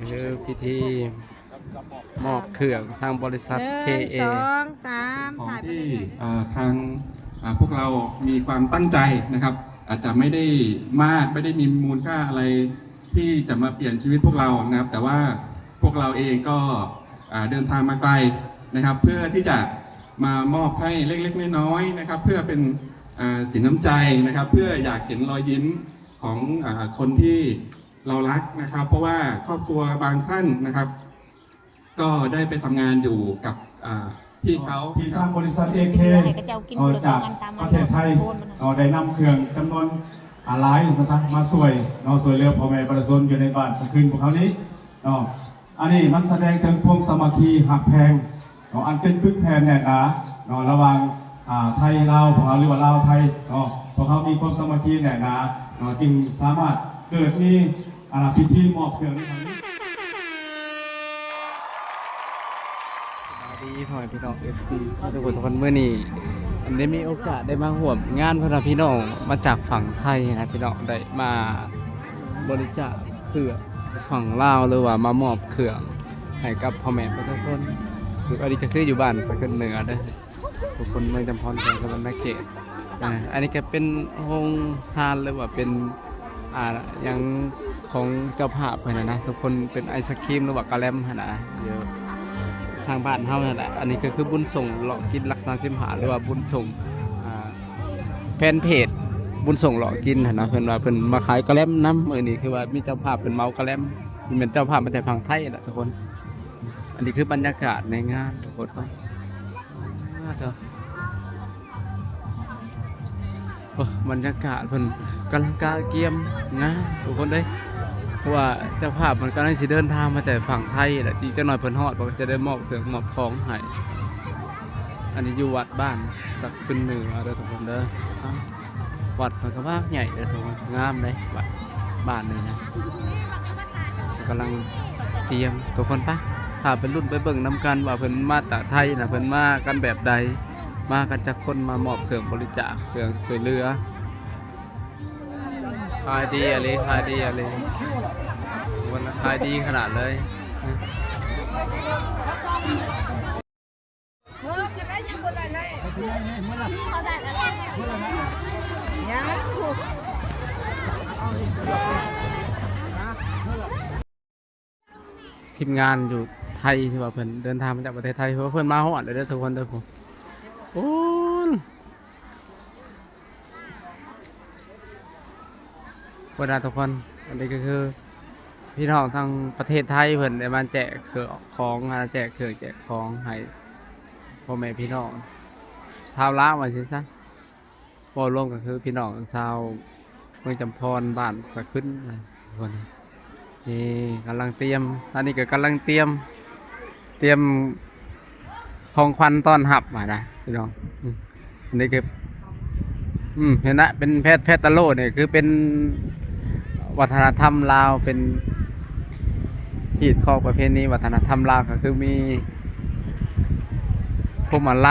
ຄືພິທີມອບເຄື່ອງທາງບໍລິສັດ ໜຶ່ງ ເຄເອ ສອງ ສາມ ຂອງທີ່ ເອີ ທາງ ເອີ ພວກເຮົາມີຄວາມຕັ້ງໃຈນະຄັບ ອາດຈະໄມ່ໄດ້ມາກ ໄມ່ໄດ້ມີມູນຄ່າອະໄລທີ່ຈະມາປ່ຽນຊີວິດພວກເຮົານະຄັບ ແຕ່ວ່າພວກເຮົາເອງກໍ ເອີ ເດີນທາງມາໄກນະຄັບ ເພື່ອທີ່ຈະມາມອບໃຫ້ເລັກໆນ້ອຍໆນະຄັບ ເພື່ອເປັນ ເອີ ສິນນ້ຳໃຈນະຄັບ ເພື່ອຢາກເຫັນຮອຍຍິ້ມຂອງ ເອີ ຄົນທີ່ ເຮົາຮັກນະຄັບ ເພາະວ່າຄອບຄົວບາງທ່ານນະຄັບ ກໍໄດ້ໄປທຳງານຢູ່ກັບ ອ່າ ພີ່ເຂົາ ທີ່ທາງບໍລິສັດເອເຄ ໃຫ້ເຂົາເຈົ້າກິນ ເອີ ຄົນລະສອງອັນສາມອັນ ຈາກປະເທດໄທ ໂອນມັນນະ ເນາະ ໄດ້ນຳເຄື່ອງຈຳນວນ ອ່າ ຫຼາຍວ່າຊັ້ນຊະ ມາຊ່ວຍເນາະ ຊ່ວຍເຫຼືອພໍ່ແມ່ປະຊາຊົນຢູ່ໃນບ້ານສະຂຶນພວກເຮົານີ້ເນາະ. ອັນນີ້ມັນສະແດງເຖິງຄວາມສາມັກຄີຮັກແພງ ເນາະ ອັນເປັນປຶກແຜ່ນແໜ້ນໜາເນາະ ລະຫວ່າງ ອ່າ ໄທລາວຂອງເຮົາ ຫຼືວ່າລາວໄທເນາະ ພວກເຮົາມີຄວາມສາມັກຄີແໜ້ນໜາເນາະ ຈຶ່ງສາມາດເກີດມີ ອ່າ ພິທີມອບເຄື່ອງໃນຄັ້ງນີ້. ສະບາຍດີພໍ່ແມ່ພີ່ນ້ອງ ເອັຟຊີ ທຸກຄົນ ທຸກຄົນ ມື້ນີ້ໄດ້ມີໂອກາດໄດ້ມາຮ່ວມງານ ເພື່ອນພີ່ນ້ອງມາຈາກຝັ່ງໄທນະ ພີ່ນ້ອງ ໄດ້ມາບໍລິຈາກເຄື່ອງຝັ່ງລາວ ຫຼືວ່າມາມອບເຄື່ອງໃຫ້ກັບພໍ່ແມ່ປະຊາຊົນ ອັນນີ້ກໍຄືຢູ່ບ້ານສະເກີນເໜືອເດີ ທຸກຄົນ ເມືອງຈຳພອນ ແຂວງສະຫວັນນະເຂດ. ອ່າ ອັນນີ້ກໍເປັນໂຮງທານ ຫຼືວ່າເປັນ ອ່າ ຫຍັງຂອງເຈົ້າພາບເພິ່ນນະ ທຸກຄົນ ເປັນໄອສະຄຣີມ ຫຼືວ່າກະແລັມຫັ້ນນະ ຢູ່ທາງບ້ານເຮົາຫັ້ນແຫຼະ. ອັນນີ້ກໍຄືບຸນສົ່ງເລາະກິນຫຼັກສາມສິບຫ້າ ຫຼືວ່າບຸນສົ່ງ ອ່າ ແຟນເພຈບຸນສົ່ງເລາະກິນຫັ້ນນະ ເພິ່ນວ່າເພິ່ນມາຂາຍກະແລັມນຳ ມື້ນີ້ຄືວ່າມີເຈົ້າພາບເພິ່ນເໝົາກະແລັມ ແມ່ນເຈົ້າພາບມາແຕ່ຝັ່ງໄທແຫຼະ ທຸກຄົນ. ອັນນີ້ຄືບັນຍາກາດໃນງານ ທຸກຄົນ. ໂອ້ ບັນຍາກາດເພິ່ນກຳລັງກະກຽມງານ ທຸກຄົນເອີຍ ເພາະວ່າເຈົ້າພາບເພິ່ນກຳລັງຊິເດີນທາງມາແຕ່ຝັ່ງໄທແຫຼະ ອີກຈັກໜ່ອຍເພິ່ນຮອດ ເພິ່ນກໍຈະໄດ້ມອບເຄື່ອງມອບຂອງໃຫ້. ອັນນີ້ຢູ່ວັດບ້ານສະຂຶ້ນເໜືອເດີ ທຸກຄົນເດີ. ວັດເພິ່ນກໍບັກໃຫຍ່ເດີ ທຸກຄົນ ງາມເດ້ ວັດບ້ານນີ້ນະ. ກຳລັງຕຽມ ທຸກຄົນ ປະ ຖ້າໄປລຸ້ນໄປເບິ່ງນຳກັນວ່າເພິ່ນມາຈາກໄທນະ ເພິ່ນມາກັນແບບໃດ ມາກັນຈັກຄົນ ມາມອບເຄື່ອງບໍລິຈາກ ເຄື່ອງຊ່ວຍເຫຼືອ. ຂາຍດີອີ່ຫຼີ ຂາຍດີອີ່ຫຼີ ທຸກຄົນ ຂາຍດີຂະໜາດເລີຍ. ທີມງານຢູ່ໄທທີ່ວ່າເພິ່ນເດີນທາງມາຈາກປະເທດໄທ ເພາະວ່າເພິ່ນມາຮອດແລ້ວເດີ ທຸກຄົນເດີ. ໂອ້ ພຸ້ນນະ ທຸກຄົນ ອັນນີ້ກໍຄືພີ່ນ້ອງທາງປະເທດໄທ ເພິ່ນໄດ້ມາແຈກເຄື່ອງຂອງ ມາແຈກເຄື່ອງແຈກຂອງໃຫ້ພໍ່ແມ່ພີ່ນ້ອງຊາວລາວ ວ່າຊັ້ນຊະ ເວົ້າລວມກໍຄືພີ່ນ້ອງຊາວເມືອງຈຳພອນ ບ້ານສະຂຶ້ນນະ ທຸກຄົນ. ນີ້ກຳລັງຕຽມ ອັນນີ້ກໍກຳລັງຕຽມ ຕຽມຂອງຂວັນຕ້ອນຮັບຫັ້ນນະພີ່ນ້ອງ. ອືມ ອັນນີ້ຄື ອືມ ເຫັນນະ ເປັນແພ ແພຕະໂລນີ້ຄືເປັນວັດທະນະທຳລາວ ເປັນຮີດຄອງປະເພນີວັດທະນະທຳລາວ ກໍຄືມີພວງມາໄລ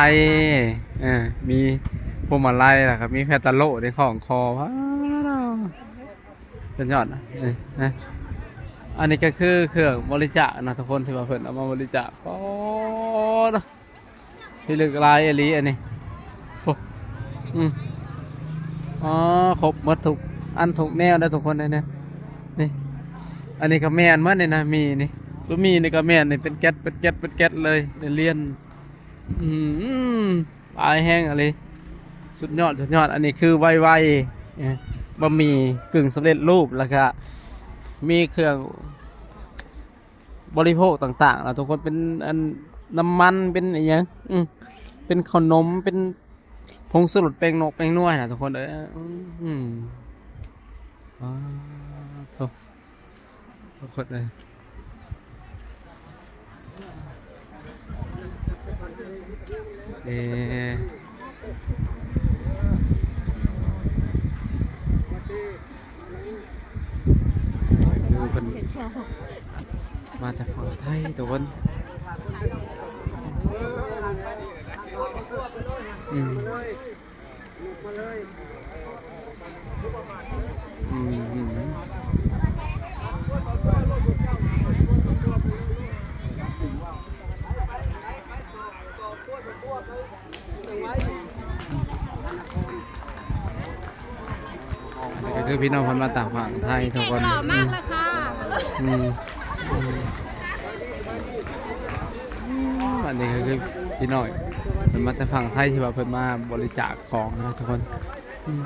ເອີ ມີພວງມາໄລ ແລ້ວກໍມີແພຕະໂລໃນຂອງຄໍ ວ້າວ ສຸດຍອດນະ ເອີ ນະ. ອັນນີ້ກໍຄືເຄື່ອງບໍລິຈາກນະ ທຸກຄົນ ທີ່ວ່າເພິ່ນເອົາມາບໍລິຈາກ. ໂອ້ ທີ່ເລິກຫຼາຍອີ່ຫຼີອັນນີ້. ໂອ້ ອືມ ອໍ ຄົບໝົດທຸກອັນທຸກແນວເດີ ທຸກຄົນເອີຍ ນີ້. ອັນນີ້ກໍແມ່ນໝົດນີ້ນະ ໝີ່ນີ້ ຕົວໝີ່ນີ້ກໍແມ່ນນີ້ ເປັນແກັດ ເປັນແກັດ ເປັນແກັດເລີຍ ເປັນລຽນ. ອືມ ຫຼາຍແຮງອີ່ຫຼີ ສຸດຍອດ ສຸດຍອດ. ອັນນີ້ຄືໄວໆ ເອີ ບະໝີ່ກຶ່ງສຳເລັດຮູບ ແລ້ວກະມີເຄື່ອງບໍລິໂພກຕ່າງໆນະ ທຸກຄົນ ເປັນອັນ ນ້ຳມັນ ເປັນອີ່ຫຍັງ ອືມ ເປັນເຂົ້າໜົມ ເປັນຜົງຊູລົດ ແປ້ງນົກ ແປ້ງນົວນະ ທຸກຄົນເອີຍ. ອືມ ວ້າວ ໂທ້ ທຸກຄົນເອີຍ ເອີ ເພິ່ນມາຈາກຝັ່ງໄທ ທຸກຄົນ. ອືມ ອືມ ອືມ ອືມ. ຄືພີ່ນ້ອງເພິ່ນມາຈາກຝັ່ງໄທທຸກຄົນ. ເກັ່ງຫຼໍ່ມາກເລີຍຄ່ະ. ອືມ ອືມ ອັນນີ້ກໍຄືພີ່ນ້ອງເພິ່ນມາຈາກຝັ່ງໄທ ທີ່ວ່າເພິ່ນມາບໍລິຈາກຂອງນະທຸກຄົນ. ອືມ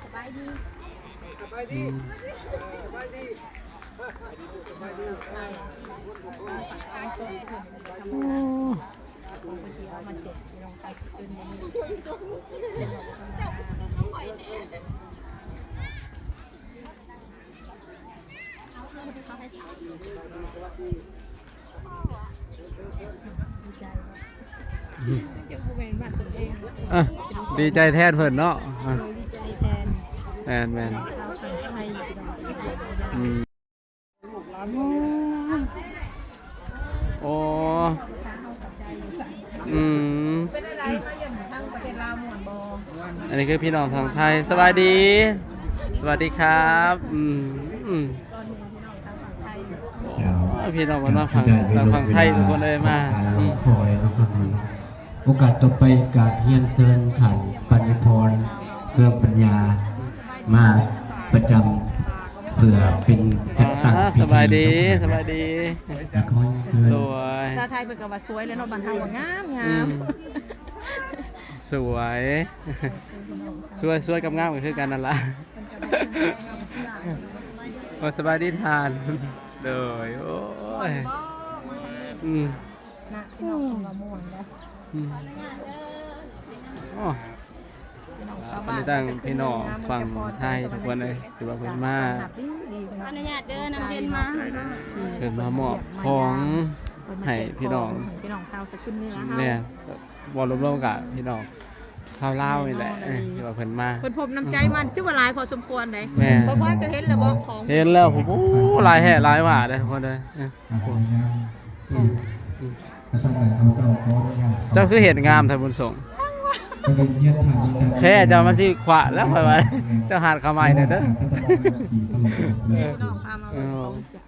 ສະບາຍດີ ສະບາຍດີ ສະບາຍດີ ສະບາຍດີ ສະບາຍດີ. ໂອ້ ອະ ດີໃຈແທນເພິ່ນເນາະ. ອະ ດີໃຈແທນ ແມ່ນໆ ຊາວຝັ່ງໄທ ອືມ. ໂອ້ ອືມ ເປັນຈັ່ງໃດ ມາຢ້ຽມທາງປະເທດລາວມ່ວນບໍ່? ອັນນີ້ຄືພີ່ນ້ອງທາງໄທ. ສະບາຍດີ ສະຫວັດດີຄັບ. ອືມ ອືມ ໂອ້ຍ ພີ່ນ້ອງເພິ່ນມາຝັ່ງ ທາງຝັ່ງໄທທຸກຄົນເອີຍ ມາ ອືມ ໂອກາດຕໍ່ໄປກະຮຽນເຊີນທ່ານ ປານິພອນ ເຮືອງປັນຍາ ມາປະຈຳ ເພື່ອເປັນຈັດຕັ້ງ ອ່າ ພິທີ ສະບາຍດີ ສະບາຍດີ ຂໍເຊີນ ໂດຍ ພາສາໄທເພິ່ນກໍວ່າສວຍແຫຼະເນາະ ບ້ານເຮົາວ່າງາມ ອືມ ງາມ ສວຍ ສວຍ ສວຍກັບງາມກໍຄືກັນນັ້ນລະ. ໂອ້ ສະບາຍດີທ່ານ ໂດຍ ໂອ້ຍ ອືມ ນະ ພີ່ນ້ອງເພິ່ນວ່າມ່ວນເດ້ ອືມ ໂອ້ ພີ່ນ້ອງຊາວບ້ານ ອັນນີ້ຕັ້ງພີ່ນ້ອງຝັ່ງໄທທຸກຄົນເອີຍ ຖືວ່າເພິ່ນມາ ອະນຸຍາດເດີ ນ້ຳເຢັນມາ ເພິ່ນມາມອບຂອງໃຫ້ພີ່ນ້ອງ ພີ່ນ້ອງຊາວສະກຸນເໜືອເຮົາ ແມ່ນ ເວົ້າລວມໆ ກະພີ່ນ້ອງຊາວລາວນີ້ແຫຼະ ເອີ ທີ່ວ່າເພິ່ນມາ ເພິ່ນພົບນ້ຳໃຈມາ ອືມ ຖືວ່າຫຼາຍພໍສົມຄວນເດ້ ແມ່ນ ບໍ່ພໍຈະເຫັນແລ້ວບໍ່ ຂອງ ເຫັນແລ້ວ ໂອ້ ຫຼາຍແທ້ຫຼາຍວ່າເດ້ທຸກຄົນເດີ ເອີ ອືມ ເຈົ້າຄືເຮັດງາມແທ້ບຸນສົງ ແທ້ເຈົ້າມັນຊິຂວາແລ້ວຂ້ອຍວ່າ ເຈົ້າຫາດເຂົ້າໃໝ່ແດ່ເດີ ເອີ ເອີ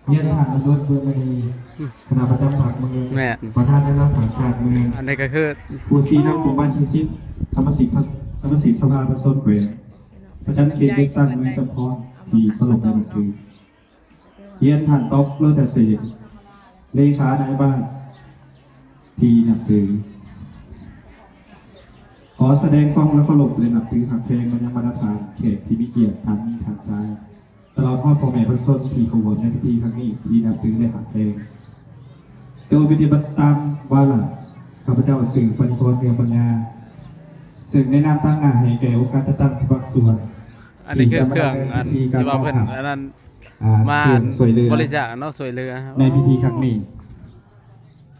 ຮຽນທ່ານ ອະນຸດ ເມືອງມະນີ ອືມ ຄະນະປະຈຳພັກເມືອງ ແມ່ນ ປະທານຄະນະສັງສາດເມືອງ ອັນນີ້ກໍຄື ຜູ້ຊີ້ນຳອົງບານທີ່ສິບ ສະມາຊິກ ສະມາຊິກສະພາປະຊາຊົນແຂວງ ປະຈຳເຂດເລືອກຕັ້ງເມືອງຈຳພອນ ທີ່ເຄົາລົບນັບຖື ຮຽນທ່ານ ຕ໊ອກ ໂລຕະເສນ ເລຂານາຍບ້ານ ທີ່ນັບຖື. ຂໍສະແດງຄວາມເຄົາລົບ ແລະ ນັບຖືຮັກແພງມາຍັງບັນດາທ່ານແຂກທີ່ມີກຽດ ທ່ານຍິງ ທ່ານຊາຍ ຕະຫຼອດຮອດພໍ່ແມ່ປະຊາຊົນທີ່ເຂົ້າຮ່ວມໃນພິທີຄັ້ງນີ້ທີ່ນັບຖື ແລະ ຮັກແພງ. ໂດຍປະຕິບັດຕາມວາລະ ຂ້າພະເຈົ້າ ຊື່ ປານິພອນ ເມືອງປັນຍາ ເຊິ່ງໃນນາມຕາງໜ້າໃຫ້ແກ່ອົງການຈັດຕັ້ງທຸກພາກສ່ວນ ອັນນີ້ຄືເຄື່ອງ ທີ່ຈະມາດຳເນີນພິທີການມອບ ອັນນັ້ນ ອ່າ ມາ ເຄື່ອງຊ່ວຍເຫຼືອ ບໍລິຈາກເນາະ ຊ່ວຍເຫຼືອໃນພິທີຄັ້ງນີ້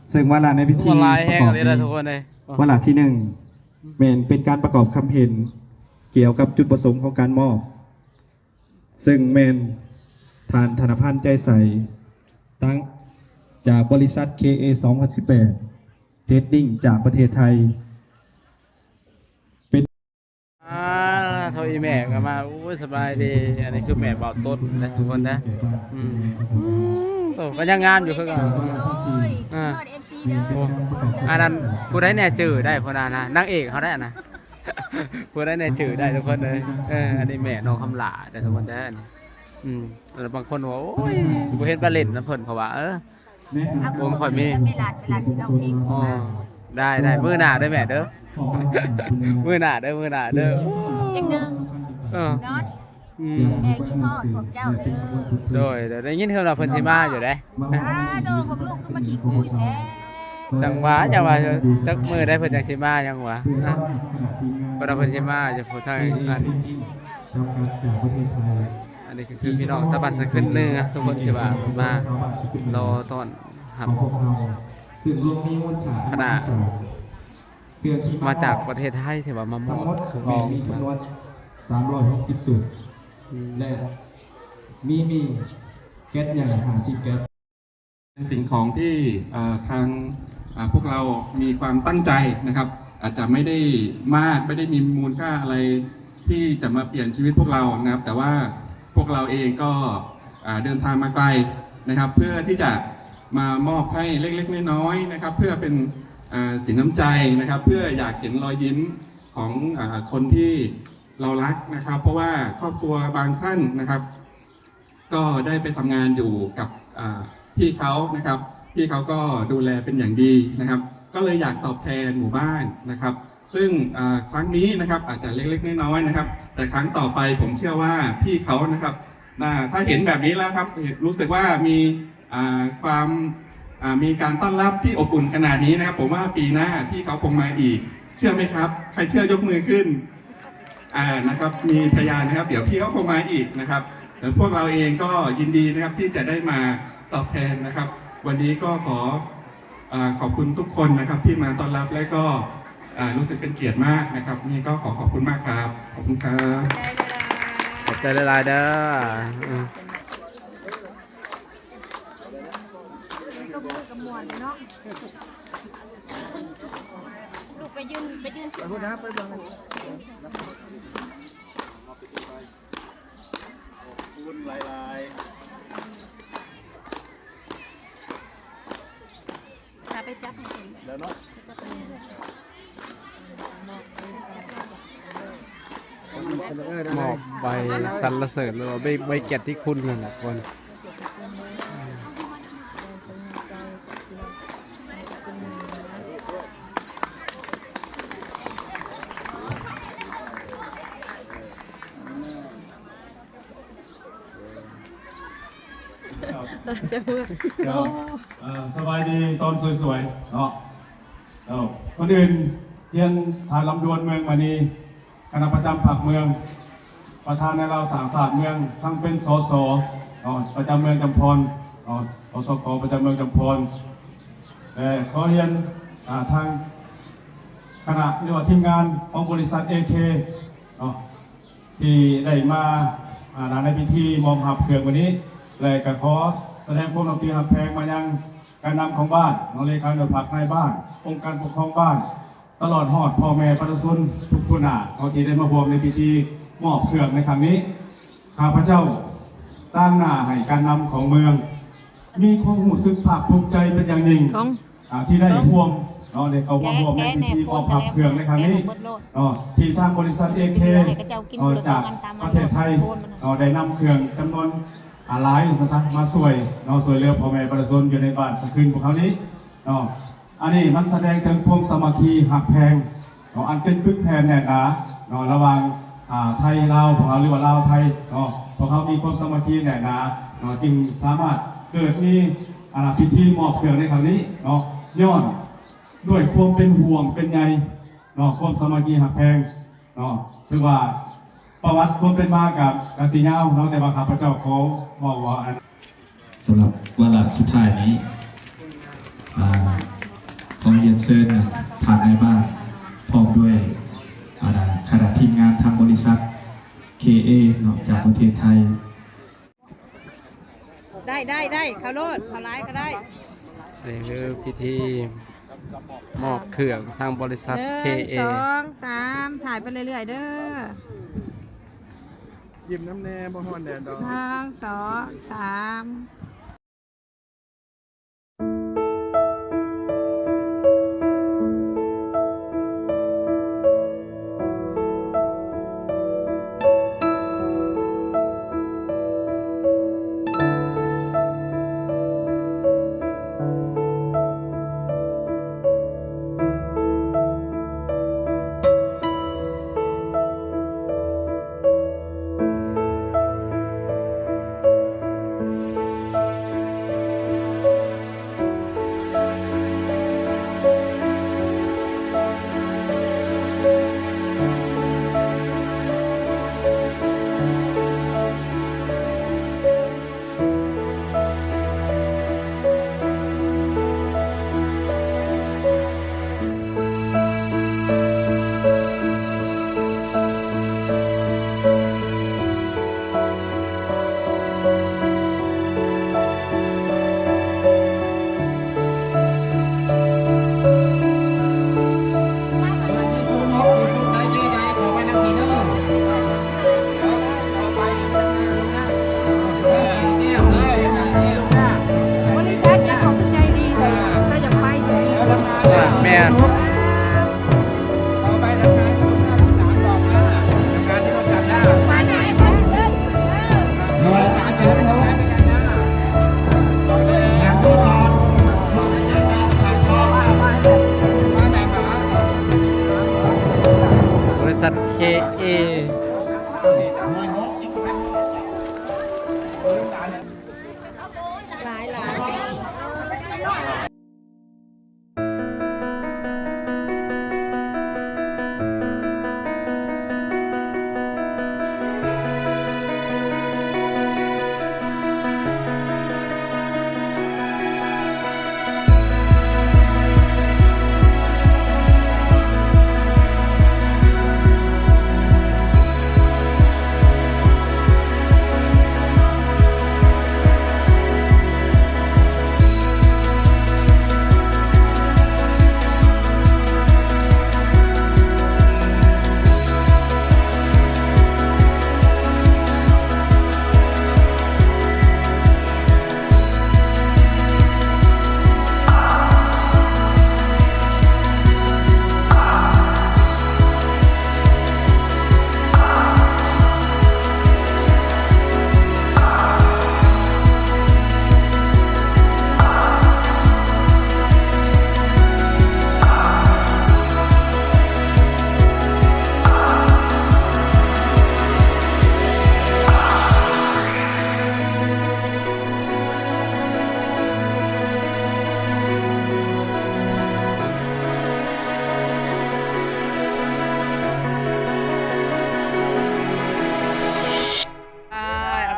ເຊິ່ງວາລະໃນພິທີ ໂອ້ ຫຼາຍແຮງເລີຍນະທຸກຄົນເອີຍ. ວາລະທີໜຶ່ງ ແມ່ນເປັນການປະກອບຄຳເຫັນກ່ຽວກັບຈຸດປະສົງຂອງການມອບ ເຊິ່ງແມ່ນທ່ານ ທະນະພັນ ໃຈໃສ ຕັ້ງ ຈາກບໍລິສັດ ເຄເອ ສອງພັນສິບແປດ ເທຣດດິ້ງ ຈາກປະເທດໄທ ເປັນ ອ່າ ໂທ ອີ່ແມ່ກໍມາ ໂອ້ຍ ສະບາຍດີ ອັນນີ້ຄືແມ່ບ່າວຕົ້ນນະທຸກຄົນນະ ອືມ ອືມ ໂອ້ ກໍຍັງງາມຢູ່ຄືເກົ່າ ໂອ້ຍ ອ່າ ຮອດເອັຟຊີເດີ ໂອ້ ອັນນັ້ນຜູ້ໃດແນ່ຈື່ໄດ້ ຄົນນັ້ນນະ ນາງເອກເຮົາໄດ້ນະ ຜູ້ໃດແນ່ຈື່ໄດ້ທຸກຄົນເດີ ເອີ ອັນນີ້ແມ່ນ້ອງຄຳຫຼ້າເດີທຸກຄົນເດີ ອືມ ແລ້ວບາງຄົນວ່າ ໂອ້ຍ ບໍ່ເຫັນໄປຫຼິ້ນນຳເພິ່ນ ເພາະວ່າ ເອີ ບໍ່ຄ່ອຍມີ ເວລາ ເວລາຊິຮ້ອງເພງ ອໍ ໄດ້ ໄດ້ ມື້ໜ້າເດີແມ່ເດີ ມື້ໜ້າເດີ ມື້ໜ້າເດີ ຈັກໜຶ່ງ ເອີ ເນາະ ອືມ ແມ່ຄິດຮອດພວກເຈົ້າເດີ ໂດຍ ໂດຍ ໄດ້ຍິນເພິ່ນວ່າເພິ່ນຊິມາຢູ່ເດ້ ອ້າ ໂດ ພວກລູກຄືມາຂີ້ຄຸຍແທ້ ຈັ່ງວ່າ ຈັ່ງວ່າ ຈັກມື້ໃດເພິ່ນຈັ່ງຊິມາ ຈັ່ງວ່າ ເພິ່ນວ່າເພິ່ນຊິມາຢູ່ ຜູ້ທາງອັນ ອັນນີ້ກໍຄືພີ່ນ້ອງຊາວບ້ານສະຂຶ້ນເໜືອ ທຸກຄົນທີ່ວ່າມາລໍຕ້ອນຮັບ ຂະນະມາຈາກປະເທດໄທ ທີ່ວ່າມາມອບຂອງ ມີທັງໝົດສາມຮ້ອຍຫົກສິບຊຸດ ອືມ ແລະ ມີ ມີແກັດໃຫຍ່ຫ້າສິບແກັດ. เป็นสิ่งของที่ เอ่อ ทาง อ่า พวกเรามีความตั้งใจนะครับ อาจจะไม่ได้มาก ไม่ได้มีมูลค่าอะไรที่จะมาเปลี่ยนชีวิตพวกเรานะครับ แต่ว่าพวกเราเองก็ อ่า เดินทางมาไกลนะครับ เพื่อที่จะมามอบให้เล็กๆน้อยๆนะครับ เพื่อเป็น อ่า สินน้ำใจนะครับ เพื่ออยากเห็นรอยยิ้มของ อ่า คนที่เรารักนะครับ เพราะว่าครอบครัวบางท่านนะครับ ก็ได้ไปทำงานอยู่กับ อ่า พี่เขานะครับ พี่เขาก็ดูแลเป็นอย่างดีนะครับ ก็เลยอยากตอบแทนหมู่บ้านนะครับ ซึ่ง อ่า ครั้งนี้นะครับ อาจจะเล็กๆ น้อยๆ นะครับ แต่ครั้งต่อไปผมเชื่อว่าพี่เขานะครับ น่า ถ้าเห็นแบบนี้แล้วครับ รู้สึกว่ามี อ่า ความ อ่า มีการต้อนรับที่อบอุ่นขนาดนี้นะครับ ผมว่าปีหน้าพี่เขาคงมาอีก เชื่อไหมครับ ใครเชื่อยกมือขึ้น อ่า นะครับ มีพยานนะครับ เดี๋ยวพี่เขาคงมาอีกนะครับ แล้วพวกเราเองก็ยินดีนะครับ ที่จะได้มาตอบแทนนะครับ วันนี้ก็ขอ อ่า ขอบคุณทุกคนนะครับ ที่มาต้อนรับ และก็ อ่า รู้สึกเป็นเกียรติมากนะครับ นี่ก็ขอขอบคุณมากครับ ขอบคุณครับ ຂອບໃຈຫຼາຍໆ ເດີ. ອືມ ກໍມືກັບມ່ວນເນາະ ລູກໄປຢືນ ໄປຢືນ ຂອບຄຸນຫຼາຍໆ ພາໄປຈັບໃຫ້ເພິ່ນ ແລ້ວເນາະ ມອບໃບສັນລະເສີນ ຫຼືວ່າໃບ ໃບກຽດຕິຄຸນນັ້ນແຫຼະ ຄົນ ຈະເມືອ ເຈົ້າ ເອີ ສະບາຍດີຕອນສວຍໆ ເນາະ. ເຈົ້າ ກ່ອນອື່ນຮຽນທ່ານ ລຳດວນ ເມືອງມະນີ ຄະນະປະຈຳພັກເມືອງ ປະທານນາຍລາວສ້າງຊາດເມືອງ ທັງເປັນ ສສ ເນາະ ປະຈຳເມືອງຈຳພອນ ເນາະ ສສກ ປະຈຳເມືອງຈຳພອນ ແລະ ຂໍຮຽນ ອ່າ ທາງຄະນະ ຫຼືວ່າທີມງານຂອງບໍລິສັດ ເອເຄ ເນາະ ທີ່ໄດ້ມາ ອ່າ ໃນພິທີມອບຮັບເຄື່ອງມື້ນີ້ ແລະ ກໍຂໍສະແດງຄວາມນັບຖືຮັກແພງມາຍັງການນຳຂອງບ້ານເນາະ, ເລຂາໜ່ວຍພັກນາຍບ້ານ, ອົງການປົກຄອງບ້ານ, ຕະຫຼອດຮອດພໍ່ແມ່ປະຊາຊົນທຸກທົ່ວໜ້າເນາະ ທີ່ໄດ້ມາຮ່ວມໃນພິທີມອບເຄື່ອງໃນຄັ້ງນີ້. ຂ້າພະເຈົ້າຕາງໜ້າໃຫ້ການນຳຂອງເມືອງ ມີຄວາມຮູ້ສຶກພາກພູມໃຈເປັນຢ່າງຍິ່ງ ອ່າ ທີ່ໄດ້ຮ່ວມເນາະ ໄດ້ເຂົ້າມາຮ່ວມໃນພິທີມອບຮັບເຄື່ອງໃນຄັ້ງນີ້ເນາະ ທີ່ທາງບໍລິສັດ ເອເຄ ເນາະ ຈາກປະເທດໄທເນາະ ໄດ້ນຳເຄື່ອງຈຳນວນ ອ່າ ຫຼາຍວ່າຊັ້ນຊະ ມາຊ່ວຍເນາະ ຊ່ວຍເຫຼືອພໍ່ແມ່ປະຊາຊົນຢູ່ໃນບ້ານສະຂຶນພວກເຮົານີ້ເນາະ. ອັນນີ້ມັນສະແດງເຖິງຄວາມສາມັກຄີຮັກແພງເນາະ ອັນເປັນປຶກແຜ່ນແໜ້ນໜາເນາະ ລະຫວ່າງ ອ່າ ໄທລາວພວກເຮົາ ຫຼືວ່າລາວໄທເນາະ ພວກເຮົາມີຄວາມສາມັກຄີແໜ້ນໜາເນາະ ຈຶ່ງສາມາດເກີດມີ ອ່າ ພິທີມອບເຄື່ອງໃນຄັ້ງນີ້ເນາະ ຍ້ອນດ້ວຍຄວາມເປັນຫ່ວງເປັນໃຍເນາະ ຄວາມສາມັກຄີຮັກແພງເນາະ. ຖືວ່າປະຫວັດຄວາມເປັນມາກະ ກະຊິຍາວເນາະ ແຕ່ວ່າຂ້າພະເຈົ້າຂໍເວົ້າວ່າ ອັນ ສຳລັບວາລະສຸດທ້າຍນີ້ ອ່າ ຂໍຮຽນເຊີນທ່ານນາຍບ້ານ ພ້ອມດ້ວຍ ອ່າ ຄະນະທີມງານທາງບໍລິສັດ ເຄເອ ເນາະ ຈາກປະເທດໄທ. ໄດ້ ໄດ້ ໄດ້ ເຂົ້າໂລດ ເຂົ້າຫຼາຍກໍໄດ້. ນີ້ຄືພິທີມອບເຄື່ອງທາງບໍລິສັດ ເຄເອ ໜຶ່ງ ສອງ ສາມ ຖ່າຍໄປເລື້ອຍໆເດີ. ຍິ້ມນຳແດ່ ບໍ່ຮ້ອນແດດດອກ. ໜຶ່ງ ສອງ ສາມ. ຫຼາຍໆ. ບາຍບາຍ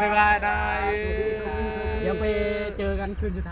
ບາຍບາຍ ດາຍ ດຽວໄປເຈີກັນຄືນສຸດທ້າຍ.